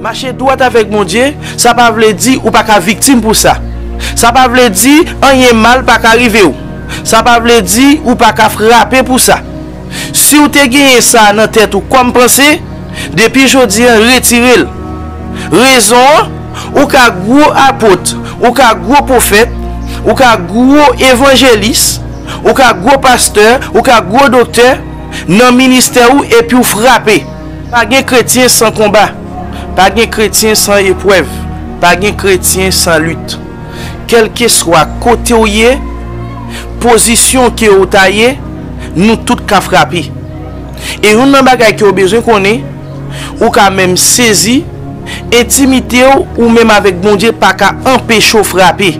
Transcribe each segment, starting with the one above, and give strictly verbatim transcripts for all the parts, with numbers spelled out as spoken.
Mache dwat avèk Bondye, sa pa vle di ou pa ka viktim pou sa. Sa pa vle di anyen mal pa ka rive w. Sa pa vle di ou pa ka frape pou sa. Si w te genyen sa nan tèt ou kòm panse, depi jodi a, retire l. Rezon an, ou ka gwo apot, ou ka gwo pwofèt, ou ka gwo evanjelis, ou ka gwo pastè, ou ka gwo doktè nan ministè ou epi w frape. Pa gen kretyen san konba. Pa gen kretyen san eprèv. Pa gen kretyen san lit. Kèlkeswa kote w ye, pozisyon ke w ta ye, nou tout ka frape. E youn nan bagay ke w bezwen konnen, ou ka menm sezi, entimite w, ou menm avèk Bondye pa ka anpeche w frape.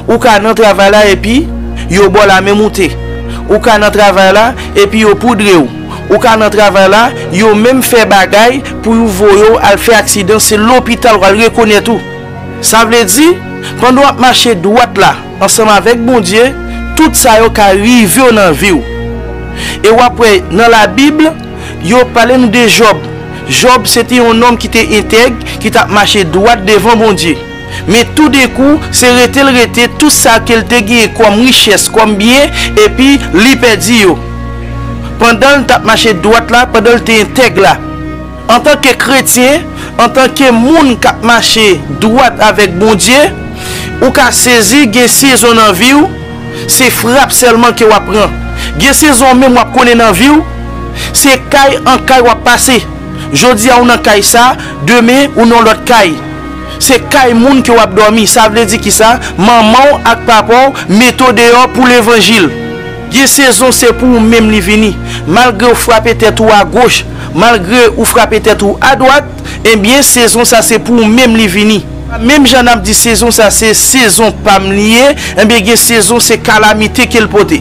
Ou ka nan travay la epi yo ba w lamen moute. Ou ka nan travay la epi yo poudre w. Ou ka nan travay la, yo menm fè bagay pou yo voye w al fè aksidan, se lopital w al rekonèt ou. Sa vle di, pandan w ap mache dwat la, ansanm avèk Bondye, tout sa yo ka rive w nan vi w. E w ap wè nan Labib, yo pale nou de Jòb. Jòb se te yon nonm ki te entèg, ki t ap mache dwat devan Bondye. Men toudenkou, se rete l rete tout sa ke l te genyen kòm richès, kòm byen, epi li pèdi yo. Pandan l t ap mache dwat la, pandan l te entèg la. Antanke kretyen, antanke moun k ap mache dwat avèk Bondye, ou ka sezi gen sezon nan vi w, se frap sèlman ke w ap pran. Gen sezon menm w ap konnen nan vi w, se kay an kay w ap pase. Jodi a ou nan kay sa, demen ou nan lòt kay. Se kay moun ke w ap dòmi. Sa vle di kisa? Manman w ak papa w mete w deyò pou levanjil. Gen sezon se pou ou menm li vini. Malgre w frape tèt ou agoch, malgre ou frape tèt ou adwat, ebyen sezon sa se pou ou menm li vini. Menm jan n ap di sezon sa se sezon pa m li ye, ebyen gen sezon se kalamite ke l pote.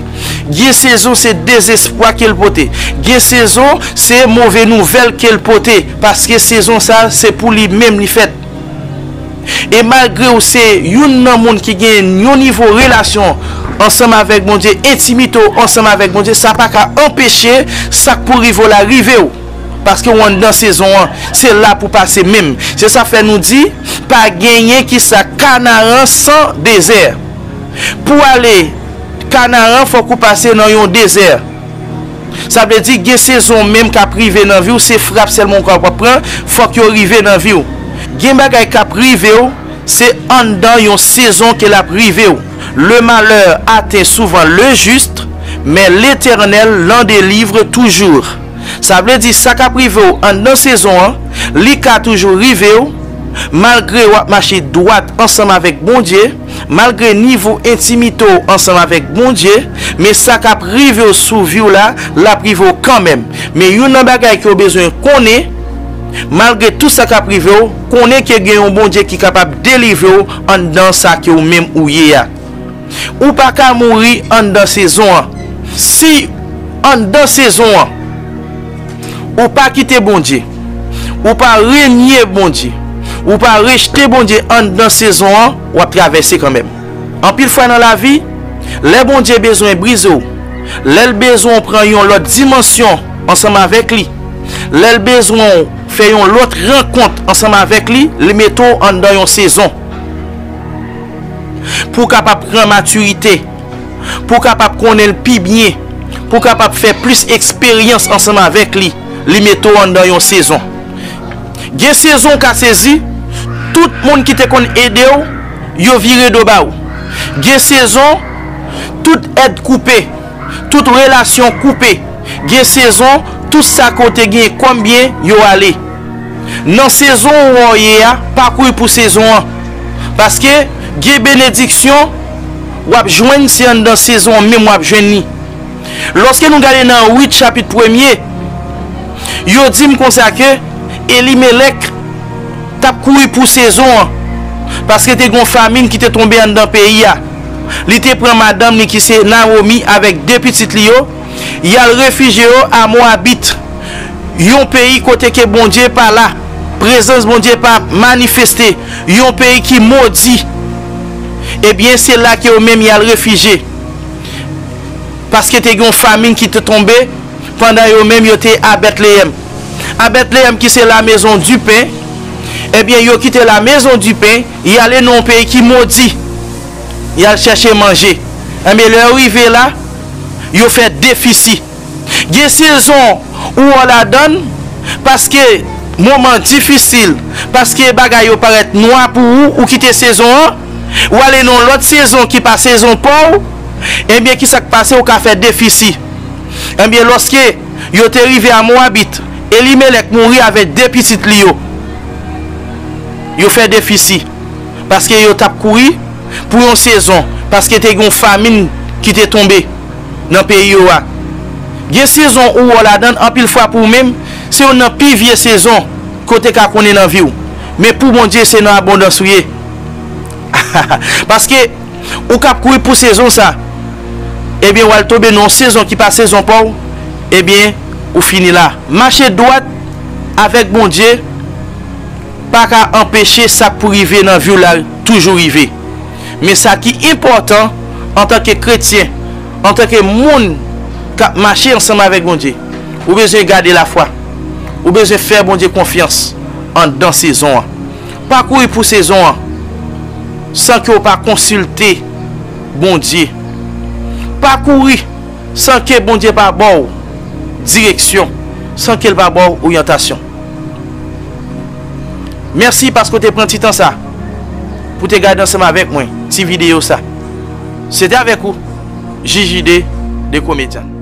Gen sezon se dezespwa ke l pote. Gen sezon se move nouvèl ke l pote, paske sezon sa se pou li menm li fèt. E malgre w se youn nan moun ki gen yon nivo relasyon ansanm avèk Bondye, entimite w ansanm avèk Bondye, sa pa ka anpeche sa k pou rive w la rive w. Paske w anndan sezon an, se la pou pase menm. Se sa fè nou di, pa genyen kisa Kanaran san dezè. Pou ale Kanaran, fòk ou pase nan yon dezè. Sa vle di, gen sezon menm k ap rive nan vi w, se frap sèlman w ka pran, fòk yo rive nan vi w. Gen bagay k ap rive w, se anndan yon sezon ke l ap rive w. Le malheur atteint souvent le juste, mais l'Éternel l'en délivre toujours. Sa vle di, sa k ap rive w anndan sezon an, li ka toujou rive w, malgre w ap mache dwat ansanm avèk Bondye, malgre nivo entimite w ansanm avèk Bondye, men sa k ap rive w sou vi w la, l ap rive w kanmenm. Men youn nan bagay ke w bezwen konnen, malgre tout sa k ap rive w, konnen ke gen yon Bondye ki kapab delivre w anndan sa ke w menm ou ye a. Ou pa ka mouri anndan sezon an. Si anndan sezon an, ou pa kite Bondye, ou pa renye Bondye, ou pa rejte Bondye anndan sezon an, w ap travèse kanmenm. Anpil fwa nan lavi, lè Bondye bezwen brize w, lè l bezwen w pran yon lòt dimansyon ansanm avèk li, lè l bezwen w fè yon lòt rankont ansanm avèk li, li mete w anndan yon sezon. Pou w kapab pran matirite, pou w kapab konnen l pi byen, pou w kapab fè plis eksperyans ansanm avèk li, li mete w anndan yon sezon. Gen sezon w ka sezi, tout moun ki te konn ede w, yo vire do ba w. Gen sezon, tout èd koupe, tout relasyon koupe. Gen sezon, tout sa ke w te gen kòm byen, yo ale. Nan sezon ou wè w ye a, pa kouri pou sezon an. Paske gen benediksyon w ap jwenn, se anndan sezon an menm w ap jwenn li. Lòske nou gade nan Wit chapit premye, yo di m konsa ke Elimelèk t ap kouri pou sezon an, paske te gen yon famin ki te tonbe anndan peyi a. Li te pran madanm li ki se Nawomi avèk de pitit li yo, y al refijye yo a Mowabit, yon peyi kote ke Bondye pa la, prezans Bondye pa manifeste, yon peyi ki modi. Ebyen, se la ke yo menm y al refijye. Paske te gen yon famin ki te tonbe pandan yo menm yo te a Bètleyèm. A Bètleyèm ki se la maison du pain, Ebyen, yo kite la maison du pain, y ale nan yon peyi ki modi. Y al chèche manje. Ebyen, lè yo rive la, yo fè defisi. Gen sezon ou wè w ladan l, paske moman difisil, paske bagay yo parèt nwa pou ou, ou kite sezon an, ou ale nan yon lòt sezon ki pa sezon pa w, ebyen, ki sa k pase, ou ka fè defisi. Ebyen, lòske yo te rive a Mowabit, Elimelèk mouri avèk de pitit li yo. Yo fè defisi, paske yo t ap kouri pou yon sezon, paske te gen yon famin ki te tonbe nan peyi yo a. Gen sezon ou wè w ladan l, anpil fwa pou ou menm, se youn nan pi vye sezon ke w te ka konnen nan vi w. Men pou Bondye, se nan abondans ou ye. Paske ou k ap kouri pou sezon sa, ebyen, w al tonbe nan yon sezon ki pa sezon pa w, ebyen, ou fini la. Mache dwat avèk Bondye pa ka anpeche sa k pou rive nan vi w la toujou rive. Men sa ki enpòtan, antanke kretyen, antanke moun k ap mache ansanm avèk Bondye, ou bezwen gade lafwa. Ou bezwen fè Bondye konfyans anndan sezon an. Pa kouri pou sezon an san ke w pa konsilte Bondye. Pa kouri san ke Bondye pa ba w direksyon, san ke l pa ba w oryantasyon. Mèsi paske w te pran ti tan sa pou te gade ansanm avèk mwen ti videyo sa. Se te avèk ou, J J D, de Komedyan.